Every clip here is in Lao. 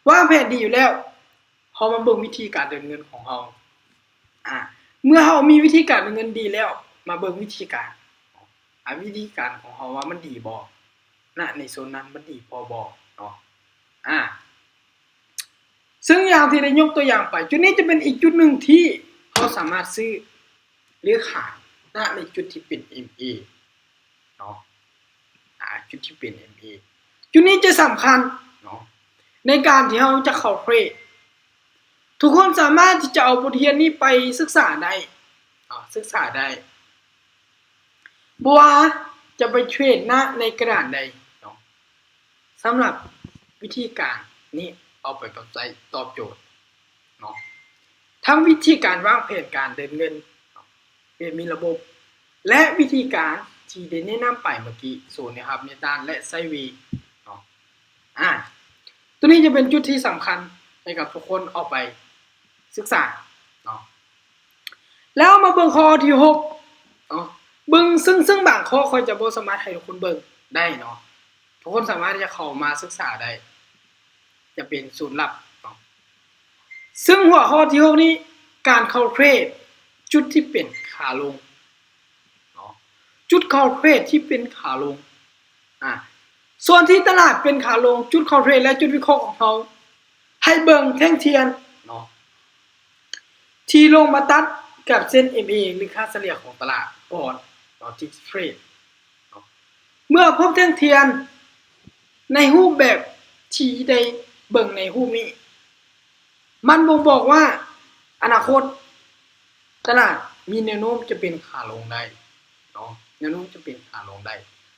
ວາງແຜນດີຢູ່ແລ້ວ ເຮົາມາເບິ່ງວິທີການເດີນເງິນຂອງເຮົາ. ອາ ເມື່ອເຮົາມີວິທີການເດີນເງິນດີແລ້ວ ມາເບິ່ງວິທີການ ອາ ວິທີການຂອງເຮົາວ່າມັນດີບໍ່ ນະ ໃນໂຊນນັ້ນມັນດີພໍບໍ່ເນາະ. ອາ ເຊິ່ງຢ່າງທີ່ໄດ້ຍົກຕົວຢ່າງໄປ ຈຸດນີ້ຈະເປັນອີກຈຸດໜຶ່ງທີ່ເຮົາສາມາດຊື້ ຫຼື ຂາຍ ນະ ໃນຈຸດທີ່ເປັນເອັມເອເນາະ. ອາ ຈຸດທີ່ເປັນເອັມເອ ຈຸດນີ້ຈະສຳຄັນເນາະ ໃນການທີ່ເຮົາຈະເຂົ້າເທຣດ. ທຸກຄົນສາມາດທີ່ຈະເອົາບົດຮຽນນີ້ໄປສຶກສາໄດ້ເນາະ ສຶກສາໄດ້ ບໍ່ວ່າຈະໄປເທຣດນະ ໃນກະດານໃດເນາະ. ສຳລັບວິທີການນີ້ເອົາໄປປັບໃຊ້ຕອບໂຈດເນາະ ທັງວິທີການວາງແຜນການເດີນເງິນເນາະ ແບບມີລະບົບ ແລະ ວິທີການທີ່ໄດ້ແນະນຳໄປເມື່ອກີ້ ໂຊນແນວຮັບ ແນວຕ້ານ ແລະ ໄຊເວເນາະ. ອາ ຕົວນີ້ຈະເປັນຈຸດທີ່ສຳຄັນໃຫ້ກັບທຸກຄົນເອົາໄປສຶກສາເນາະ. ແລ້ວມາເບິ່ງຂໍ້ທີຫົກເນາະ ເບິ່ງ ເຊິ່ງ ເຊິ່ງບາງຂໍ້ຂ້ອຍຈະບໍ່ສາມາດໃຫ້ທຸກຄົນເບິ່ງໄດ້ເນາະ ທຸກຄົນສາມາດທີ່ຈະເຂົ້າມາສຶກສາໄດ້ ຈະເປັນສູດລັບເນາະ. ເຊິ່ງຫົວຂໍ້ທີຫົກນີ້ ການເຂົ້າເທຣດຈຸດທີ່ເປັນຂາລົງເນາະ ຈຸດເຂົ້າເທຣດທີ່ເປັນຂາລົງ. ອາ ສ່ວນທີ່ຕະຫຼາດເປັນຂາລົງ ຈຸດເຂົ້າເທຣດ ແລະ ຈຸດວິເຄາະຂອງເຮົາ ໃຫ້ເບິ່ງແທ່ງທຽນເນາະ ທີ່ລົງມາຕັດກັບເສັ້ນເອັມເອ ຫຼື ຄ່າສະເລ່ຍຂອງຕະຫຼາດກ່ອນເນາະ ຈຶ່ງເທຣດເນາະ. ເມື່ອພົບແທ່ງທຽນໃນຮູບແບບທີ່ໄດ້ເບິ່ງໃນຮູບນີ້ ມັນບົ່ງບອກວ່າອະນາຄົດຕະຫຼາດມີແນວໂນ້ມຈະເປັນຂາລົງໄດ້ເນາະ ແນວໂນ້ມຈະເປັນຂາລົງໄດ້.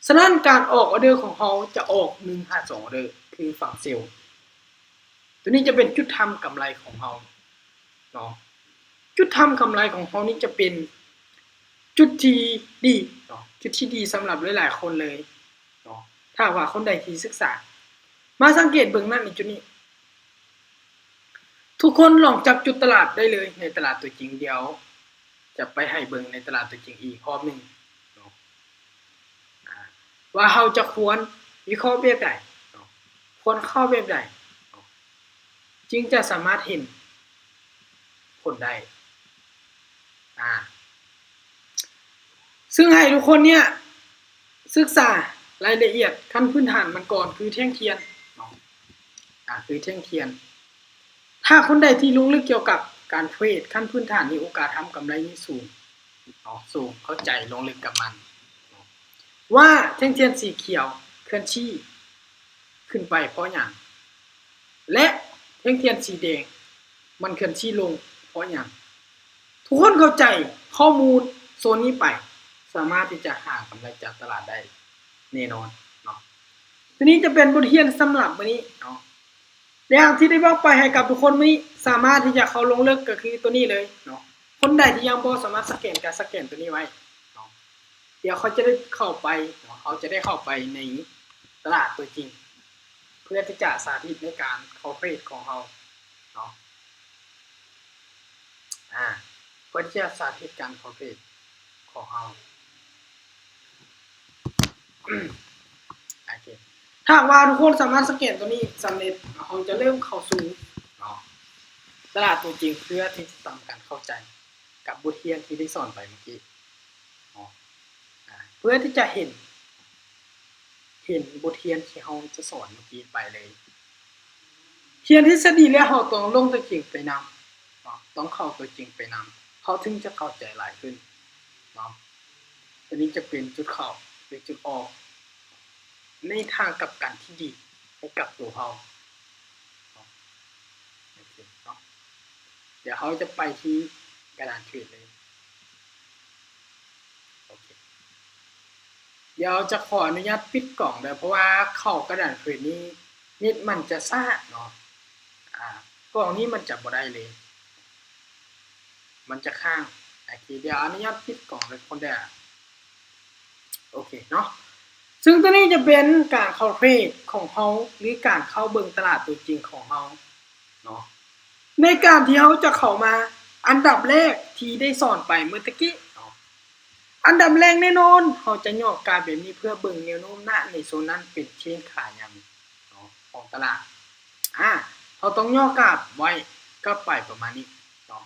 ສະນັ້ນ ການອອກອໍເດີຂອງເຮົາຈະອອກໜຶ່ງຫາສອງອໍເດີ ຄືຝັ່ງເຊວ. ຕົວນີ້ຈະເປັນຈຸດທຳກຳໄລຂອງເຮົາເນາະ ຈຸດທຳກຳໄລຂອງເຮົານີ້ຈະເປັນຈຸດທີ່ດີເນາະ ຈຸດທີ່ດີສຳລັບຫຼາຍໆຄົນເລີຍເນາະ. ຖ້າຫາກວ່າຄົນໃດທີ່ສຶກສາ ມາສັງເກດເບິ່ງນະ ໃນຈຸດນີ້ ທຸກຄົນລອງຈັບຈຸດຕະຫຼາດໄດ້ເລີຍໃນຕະຫຼາດຕົວຈິງ. ດຽວຈະໄປໃຫ້ເບິ່ງໃນຕະຫຼາດຕົວຈິງອີກຮອບໜຶ່ງເນາະ ອາ ວ່າເຮົາຈະຄວນວິເຄາະແບບໃດເນາະ ຄວນເຂົ້າແບບໃດເນາະ ຈຶ່ງຈະສາມາດເຫັນຜົນໄດ້. ອາ ເຊິ່ງໃຫ້ທຸກຄົນເນຍສຶກສາລາຍລະອຽດຂັ້ນພື້ນຖານມັນກ່ອນ ຄືແທ່ງທຽນເນາະ ອາ ຄືແທ່ງທຽນ. ຖ້າຄົນໃດທີ່ລົງເລິກກ່ຽວກັບການເທຣດຂັ້ນພື້ນຖານນີ້ ໂອກາດທຳກຳໄລນີ້ສູງເນາະ ສູງ ເຂົ້າໃຈລົງເລິກກັບມັນເນາະ ວ່າແທ່ງທຽນສີຂຽວເຄື່ອນທີ່ຂຶ້ນໄປເພາະຫຍັງ ແລະ ແທ່ງທຽນສີແດງມັນເຄື່ອນທີ່ລົງເພາະຫຍັງ. ທຸກຄົນເຂົ້າໃຈຂໍ້ມູນໂຊນນີ້ໄປ ສາມາດທີ່ຈະຫາກຳໄລຈາກຕະຫຼາດໄດ້ແນ່ນອນເນາະ. ຕົວນີ້ຈະເປັນບົດຮຽນສຳລັບມື້ນີ້ເນາະ ຢ່າງທີ່ໄດ້ບອກໄປໃຫ້ກັບທຸກຄົນມື້ນີ້ ສາມາດທີ່ຈະເຂົ້າລົງເລິກກໍຄືຕົວນີ້ເລີຍເນາະ. ຄົນໃດທີ່ຍັງບໍ່ສາມາດສະແກນ ກໍສະແກນຕົວນີ້ໄວ້ເນາະ. ດຽວເຂົາຈະໄດ້ເຂົ້າໄປເນາະ ເຮົາຈະໄດ້ເຂົ້າໄປໃນຕະຫຼາດຕົວຈິງ ເພື່ອທີ່ຈະສາທິດໃນການເຂົ້າເທຣດຂອງເຮົາເນາະ ອາ ເພື່ອທີ່ຈະສາທິດການເຂົ້າເທຣດຂອງເຮົາ. ໂອເຄ ຖ້າຫາກວ່າທຸກຄົນສາມາດສະແກນຕົວນີ້ສຳເລັດ ເຮົາຈະເລີ່ມເຂົ້າສູ່ເນາະ ຕະຫຼາດຕົວຈິງ ເພື່ອທີ່ຈະທຳການເຂົ້າໃຈກັບບົດຮຽນທີ່ໄດ້ສອນໄປເມື່ອກີ້ເນາະ ອາ ເພື່ອທີ່ຈະເຫັນ ເຫັນບົດຮຽນທີ່ເຮົາຈະສອນເມື່ອກີ້ໄປເລີຍ. ຮຽນທິດສະດີແລ້ວ ເຮົາຕ້ອງລົງຕົວຈິງໄປນຳເນາະ ຕ້ອງເຂົ້າຕົວຈິງໄປນຳ ເຮົາເຖິງຈະເຂົ້າໃຈຫຼາຍຂຶ້ນເນາະ. ຕົວນີ້ຈະເປັນຈຸດເຂົ້າ ຫຼື ຈຸດອອກ ໃນທາງກັບກັນທີ່ດີໃຫ້ກັບຕົວເຮົາເນາະ. ໂອເຄເນາະ ດຽວເຮົາຈະໄປທີ່ກະດານເທຣດເລີຍ. ໂອເຄ ດຽວຈະຂໍອະນຸຍາດປິດກ້ອງເດີ ເພາະວ່າເຂົ້າກະດານເທຣດນີ້ເນັດມັນຈະຊ້າເນາະ ອາ ກ້ອງນີ້ມັນຈະບໍ່ໄດ້ເລີຍ ມັນຈະຄ້າງ. ໂອເຄ ດຽວອະນຸຍາດປິດກ້ອງເດີຄົນເດີ. ໂອເຄເນາະ ເຊິ່ງຕົວນີ້ຈະເປັນການເຂົ້າເທຣດຂອງເຮົາ ຫຼື ການເຂົ້າເບິ່ງຕະຫຼາດຕົວຈິງຂອງເຮົາເນາະ. ໃນການທີ່ເຮົາຈະເຂົ້າມາ ອັນດັບແລກທີ່ໄດ້ສອນໄປເມື່ອຕະກີ້ເນາະ ອັນດັບແລກແນ່ນອນ ເຮົາຈະຫຍໍ້ການແບບນີ້ເພື່ອເບິ່ງແນວໂນ້ມນະ ໃນໂຊນນັ້ນເປັນເທຣນຂາຍັງເນາະ ຂອງຕະຫຼາດ. ອາ ເຮົາຕ້ອງຍໍກາບໄວ້ກັບໄປປະມານນີ້ເນາະ.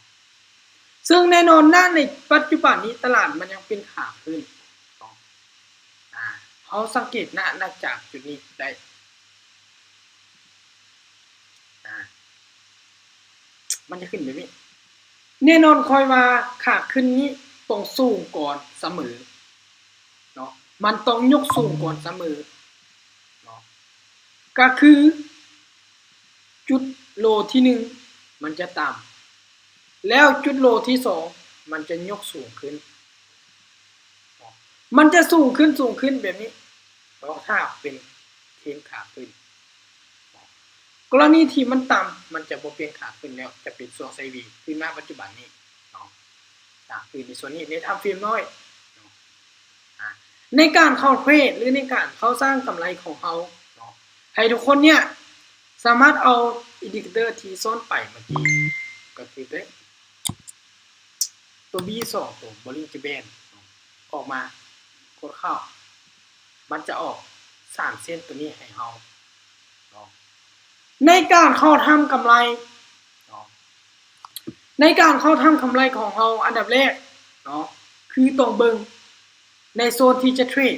ເຊິ່ງແນ່ນອນນະ ໃນປັດຈຸບັນນີ້ຕະຫຼາດມັນຍັງເປັນຂາຂຶ້ນເນາະ. ອາ ເຮົາສັງເກດນະ ນັບຈາກຈຸດນີ້ໄດ້ ອາ ມັນຈະຂຶ້ນແບບນີ້. ແນ່ນອນຂ້ອຍວ່າຂາຂຶ້ນນີ້ຕ້ອງສູງກ່ອນສະເໝີເນາະ, ມັນຕ້ອງຍົກສູງກ່ອນສະເໝີເນາະ. ກະຄືຈຸດໂລທີໜຶ່ງມັນຈະຕ່ຳ ແລ້ວຈຸດໂລທີສອງມັນຈະຍົກສູງຂຶ້ນເນາະ, ມັນຈະສູງຂຶ້ນ ສູງຂຶ້ນແບບນີ້ເນາະ ຖ້າເປັນເທຣນຂາຂຶ້ນ. ກໍລະນີທີ່ມັນຕ່ຳ ມັນຈະບໍ່ເປັນຂາຂຶ້ນແລ້ວ ຈະເປັນຊ່ວງໄຊເວ ຄືນະປັດຈຸບັນນີ້ເນາະ. ອາ ຄືໃນສ່ວນນີ້ ໃນທາມເຟຣມນ້ອຍເນາະ. ອາ ໃນການເຂົ້າເທຣດ ຫຼື ໃນການເຂົ້າສ້າງກຳໄລຂອງເຮົາເນາະ ໃຫ້ທຸກຄົນເນີ້ຍສາມາດເອົາອິນດິເຄເຕີທີ່ຊ້ອນໄປເມື່ອກີ້ ກໍຄືຕົວ ຕົວບີສອງ ຕົວ Bollinger Band ອອກມາ ກົດເຂົ້າ ມັນຈະອອກສາມເສັ້ນຕົວນີ້ໃຫ້ເຮົາເນາະ ໃນການເຂົ້າທຳກຳໄລເນາະ. ໃນການເຂົ້າທຳກຳໄລຂອງເຮົາ ອັນດັບແລກເນາະ ຄືຕ້ອງເບິ່ງໃນໂຊນທີ່ຈະເທຣດ.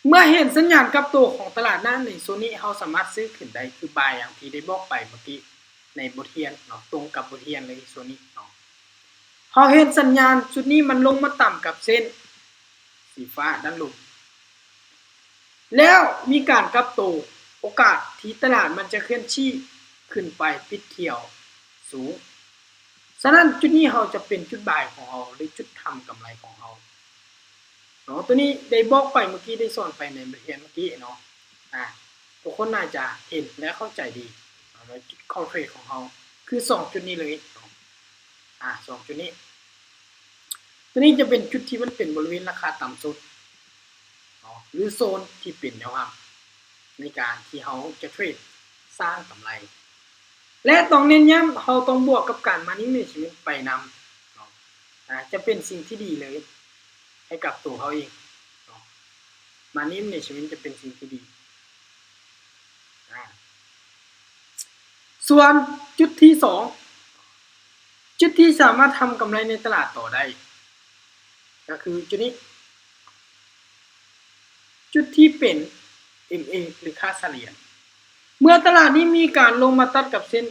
ເມື່ອເຫັນສັນຍານກັບໂຕຂອງຕະຫຼາດນະ ໃນໂຊນນີ້ ເຮົາສາມາດຊື້ຂຶ້ນໄດ້ ຄືບາຍຢ່າງທີ່ໄດ້ບອກໄປເມື່ອກີ້ໃນບົດຮຽນເນາະ, ຕົງກັບບົດຮຽນເລີຍໂຊນນີ້ເນາະ. ເຮົາເຫັນສັນຍານຈຸດນີ້ມັນລົງມາຕ່ຳກັບເສັ້ນສີຟ້າດ້ານລຸ່ມ ແລ້ວມີການກັບໂຕ, ໂອກາດທີ່ຕະຫຼາດມັນຈະເຄື່ອນທີ່ຂຶ້ນໄປປິດຂຽວສູງ. ສະນັ້ນ ຈຸດນີ້ເຮົາຈະເປັນຈຸດບາຍຂອງເຮົາ ຫຼື ຈຸດທຳກຳໄລຂອງເຮົາເນາະ. ໂຕນີ້ໄດ້ບອກໄປເມື່ອກີ້ ໄດ້ສອນໄປໃນບົດຮຽນເມື່ອກີ້ເນາະ. ອາ ທຸກຄົນໜ້າຈະເຫັນ ແລະ ເຂົ້າໃຈດີເນາະ ໃນຈຸດເຂົ້າເທຣດຂອງເຮົາ ຄືສອງຈຸດນີ້ເລີຍເນາະ. ອາ ສອງຈຸດນີ້ ໂຕນີ້ຈະເປັນຈຸດທີ່ມັນເປັນບໍລິເວນລາຄາຕ່ຳສຸດເນາະ ຫຼື ໂຊນທີ່ເປັນແນວຮັບ ໃນການທີ່ເຮົາຈະເທຣດສ້າງກຳໄລ ແລະ ຕ້ອງເນັ້ນຢ້ຳ ເຮົາຕ້ອງບວກກັບການ Money Management ໄປນຳເນາະ. ອາ ຈະເປັນສິ່ງທີ່ດີເລີຍໃຫ້ກັບໂຕເຮົາເອງເນາະ, Money Management ຈະເປັນສິ່ງທີ່ດີ. ອາ ສ່ວນຈຸດທີສອງ ຈຸດທີ່ສາມາດທຳກຳໄລໃນຕະຫຼາດຕໍ່ໄດ້ ກໍຄືຈຸດນີ້ ຈຸດທີ່ເປັນ ເອັມເອ ຫຼື ຄ່າສະເລ່ຍ. ເມື່ອຕະຫຼາດນີ້ມີການລົງມາຕັດກັບເສັ້ນ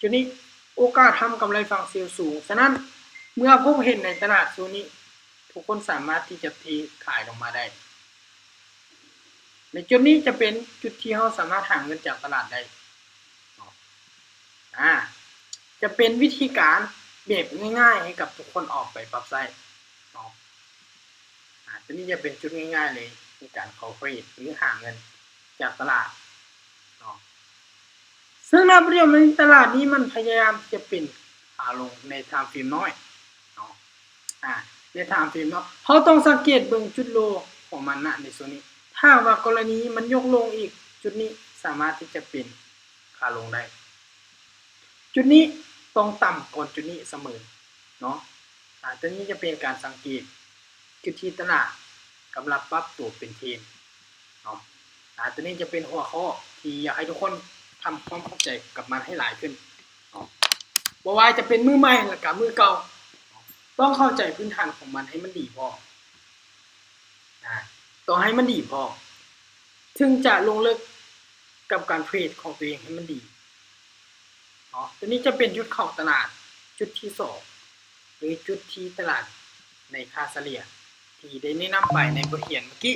ຈຸດນີ້ ໂອກາດທຳກຳໄລຝັ່ງເຊວສູງ. ສະນັ້ນ ເມື່ອພົບເຫັນໃນຕະຫຼາດໂຊນນີ້ ທຸກຄົນສາມາດທີ່ຈະເທຂາຍລົງມາໄດ້. ໃນຈຸດນີ້ຈະເປັນຈຸດທີ່ເຮົາສາມາດຫາເງິນຈາກຕະຫຼາດໄດ້ເນາະ. ອາ ຈະເປັນວິທີການແບບງ່າຍໆ ໃຫ້ກັບທຸກຄົນເອົາໄປປັບໃຊ້ເນາະ. ອາ ຕົວນີ້ຈະເປັນຈຸດງ່າຍໆເລີຍ ໃນການເຂົ້າເທຣດ ຫຼື ຫາເງິນຈາກຕະຫຼາດເນາະ. ເຊິ່ງໃນປະເດັນນີ້ ຕະຫຼາດນີ້ມັນພະຍາຍາມທີ່ຈະເປັນຂາລົງໃນທາມເຟຣມນ້ອຍເນາະ. ອາ ໃນທາມເຟຣມເນາະ ເຮົາຕ້ອງສັງເກດເບິ່ງຈຸດໂລຂອງມັນນະ ໃນໂຊນນີ້. ຖ້າຫາກວ່າກໍລະນີມັນຍົກລົງອີກ ຈຸດນີ້ສາມາດທີ່ຈະເປັນຂາລົງໄດ້. ຈຸດນີ້ຕ້ອງຕ່ຳກ່ອນຈຸດນີ້ສະເໝີເນາະ. ອາ ຕົວນີ້ຈະເປັນການສັງເກດຈຸດທີ່ຕະຫຼາດກຳລັງປັບຕົວເປັນເທຣນເນາະ. ອາ ຕົວນີ້ຈະເປັນຫົວຂໍ້ທີ່ຢາກໃຫ້ທຸກຄົນທຳຄວາມເຂົ້າໃຈກັບມັນໃຫ້ຫຼາຍຂຶ້ນເນາະ. ບໍ່ວ່າຈະເປັນມືໃໝ່ ແລະ ກະມືເກົ່າ ຕ້ອງເຂົ້າໃຈພື້ນຖານຂອງມັນໃຫ້ມັນດີພໍ. ອາ ຕ້ອງໃຫ້ມັນດີພໍ ເຖິງຈະລົງເລິກກັບການເທຣດຂອງຕົວເອງໃຫ້ມັນດີເນາະ. ຕົວນີ້ຈະເປັນຈຸດເຂົ້າຕະຫຼາດຈຸດທີສອງ ຫຼື ຈຸດທີ່ຕະຫຼາດໃນຄ່າສະເລ່ຍ ທີ່ໄດ້ແນະນຳໄປໃນບົດຮຽນເມື່ອກີ້.